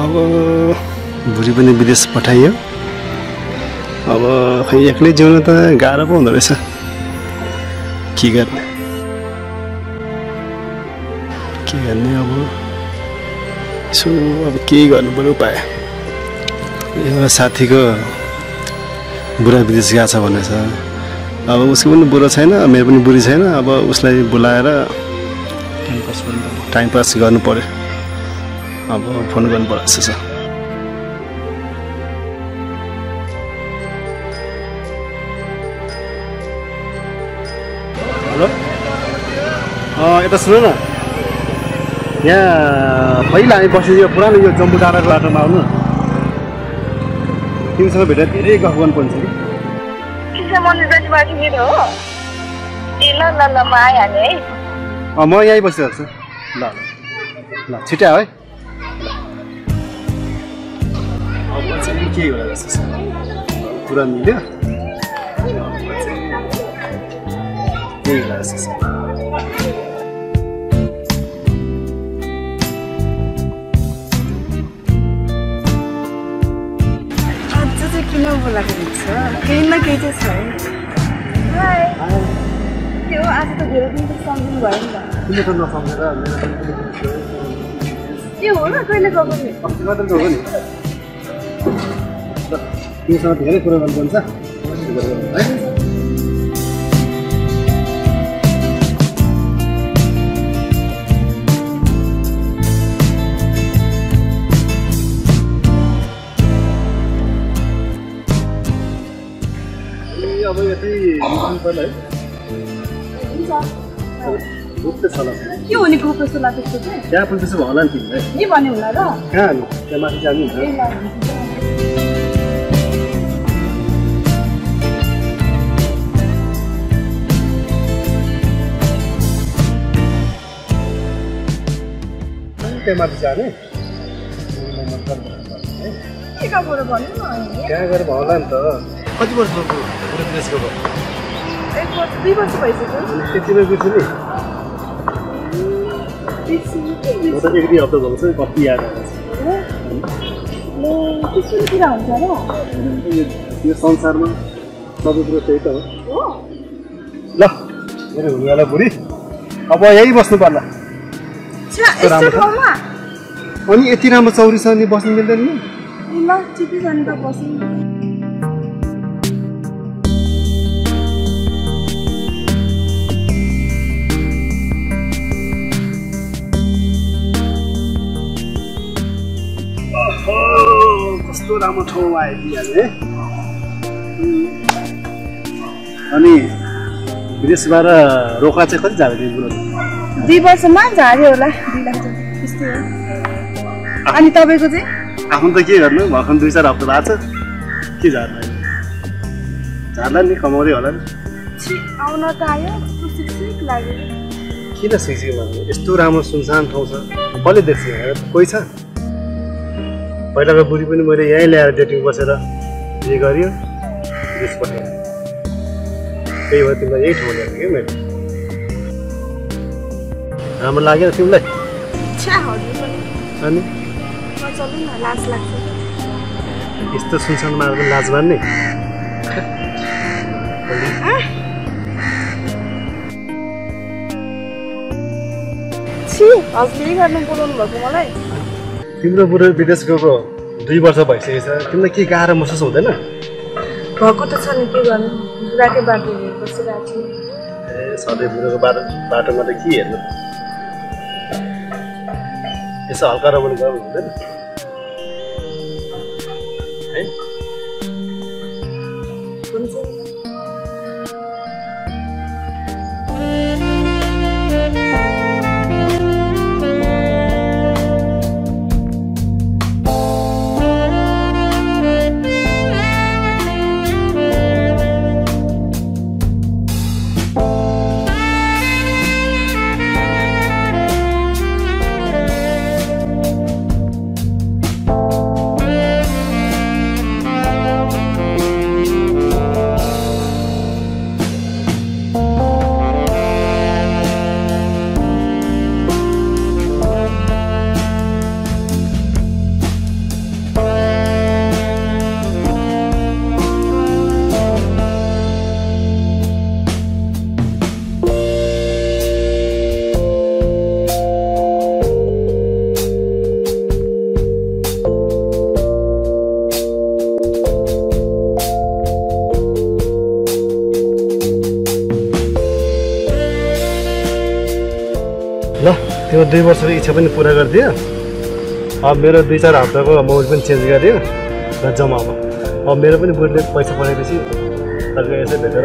अब बुढी पनि विदेश पठाइयो। अब खै एक्लै जिउन त गाह्रो पो हुँदो रहेछ। के गर्ने अब यसो अब के गर्नु पर्यो उपाय। एउटा साथीको बुढा विदेश गएको छ भनेछ। अब उसको पनि बुढो छैन, मेरो पनि बुढी छैन। अब उसलाई बोलाएर टाइम पास गर्नु पर्यो। अब फोन गर्नु पर्छ छ। हेलो यता सुन न, यहाँ पहिला हामी बसेको यो पुरानो यो जम्बू डाँडाको बाटोमा आउनु। तिमीसँग भेटेर धेरै गफ गर्नुपर्छ कि। म यहीँ बसिरहेको छु। ल ल छिटो आऊ है। अब चाहिँ के होला जस्तो छ, कुरा मिल्यो के होला जस्तो छ। किन बोलाएको हुन्छ? केही न केही चाहिँ छ। त्यो आज त धेरै दिन त सम्झिनु भयो नि त। किन त नसम्झेर के हो र कहिले गएको नि? अस्ति मात्र गएको नि। तिमीसँग धेरै कुरा गर्नुपर्छ है। अब यतै निस्किनु पर्ला है। ग्रुप त छ ल। के हो नि ग्रुप जस्तो लाग्छ चाहिँ? त्यहाँ पनि त्यसो होला नि तिमीलाई। के भन्यो होला र? कहाँ नि त्यहाँ माथि जानु हुन्छ। त्यहाँ माथि जाने के गएर भन्नु न? त्यहाँ गएर होला नि त। कति वर्ष भयो विदेश गएको? 1 वर्ष 2 वर्ष भइसक्यो। त्यतिमै बिर्छु नि। म त 1-2 हप्ता भएको छ कति याद आएको छ। त्यस्तो कुरा हुन्छ र? यो संसारमा सबै कुरो त्यही त हो। ल मेरो हुनेवाला बुढी अब यहीँ बस्नु पर्ला। अनि यति राम्रो चौरी छ नि बस्नु मिल्दैन नि। ल ठिकै छ नि त बस्नु। कस्तो राम्रो ठाउँ आइदिइहाल्यो है। अनि विदेशबाट रोका चाहिँ कति झार्यो तिमी बुढो? 2 वर्षमा झार्यो होला। 2 लाख त्यस्तै हो। अनि तपाईँको चाहिँ? आफ्नो त के गर्नु भर्खर 2-4 हप्ता भएको छ। के झार्नु झार्ला नि, कमाउँदै होला नि। आउन त आयो सिक लाग्यो। किन सिक्सिक भन्नु? यस्तो राम्रो सुनसान ठाउँ छ, कसले देख्छ? कोही छ? पहिलाको बुढी पनि मैले यहीँ ल्याएर डेटिङ बसेर के गरियो देश पठाएँ। त्यही भएर तिमीलाई यही ठाउँ ल्याएको कि मैले। राम्रो लाग्यो तिमीलाई? अनि लाज लाग्छ। यस्तो सुनसानमा पनि लाज मान्ने? केही गर्नु बोलाउनु भएको मलाई? तिम्रो बुढो विदेश गएको 2 वर्ष भइसकेछ। तिमीलाई के गाह्रो महसुस हुँदैन? भएको त छ नि, के गर्नु बुढाकै बाटो बसिरहेको छु। सधैँ बुढोको बाटोमा त के हेर्नु, यसो हल्का रमाइलो गर्नु हुँदैन है? त्यो 2 वर्षको इच्छा पनि पुरा गरिदियो। अब मेरो 2-4 हप्ताको मौज पनि चेन्ज गरिदियो र जम्मा भयो। अब मेरो पनि बुढीले पैसा पठाएपछि अर्को यसै भेटेर